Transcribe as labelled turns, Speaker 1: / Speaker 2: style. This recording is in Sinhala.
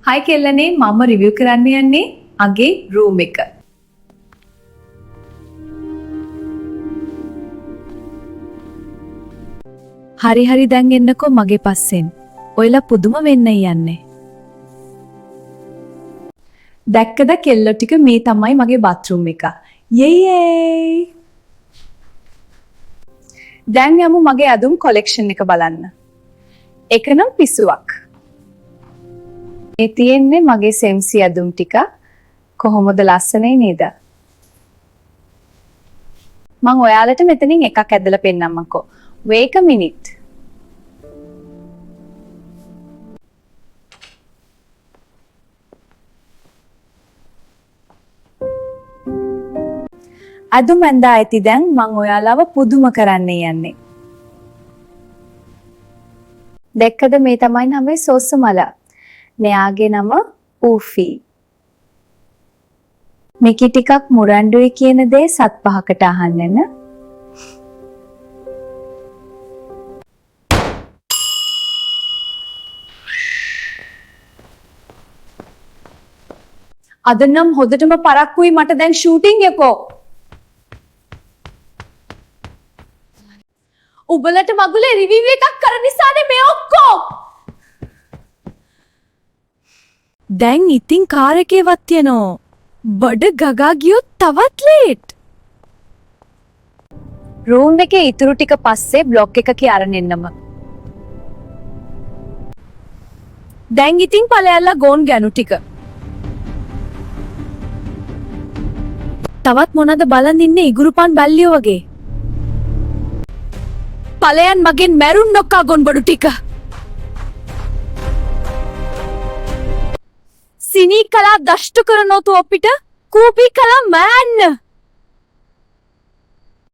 Speaker 1: හයි කෙල්ලනේ, මම රිවිව් කරන්න යන්නේ අගේ රූම් එක. හරි හරි, දැන් එන්නකෝ මගේ පස්සෙන්. ඔයලා පුදුම වෙන්න යන්නේ. දැක්කද කෙල්ලෝ ටික, මේ තමයි මගේ බාත්රූම් එක. යේ යේ. දැන් යමු මගේ ඇඳුම් කොලෙක්ෂන් එක බලන්න. ඒක නම් පිස්සුවක්. මේ තියෙන්නේ මගේ සෙම්සි ඇඳුම් ටික. කොහොමද, ලස්සනයි නේද? මං ඔයාලට මෙතනින් එකක් ඇදලා පෙන්නම්මකෝ. Wait a minute. ඇඳුම් ඇඳා ඇති, දැන් මං ඔයාලව පුදුම කරන්න යන්නේ. දැක්කද, මේ තමයි නමේ සෝසු මල. මෙයාගේ නම ඌෆි. මිකි ටිකක් මුරණ්ඩුයි කියන දේ සත් පහකට අහන්න එන්න. අද නම් හොඳටම පරක්කුයි, මට දැන් ෂූටින් යකෝ. උඹලට මගුලේ රිවිව් එකක් කර නිසානේ මේ ඔක්කොම.
Speaker 2: දැන් ඉතින් කාර් එකේ වත් යනෝ. බඩ ගගා ගියොත් තවත් ලේට්.
Speaker 1: රූම් එකේ ඉතුරු ටික පස්සේ බ්ලොග් එකක අරන් එන්නම.
Speaker 2: දැන් ඉතින් ඵලයල්ලා ගෝන් ගැනු ටික. තවත් මොනද බලන් ඉන්නේ ඉගුරුපන් බැල්ලියෝ වගේ. ඵලයන් මගෙන් මැරුන් නොක්කා ගොන්බඩු ටික. සිනී කලා දෂ්ට කරනෝතු අපිට කූපී කලා මෑන්න.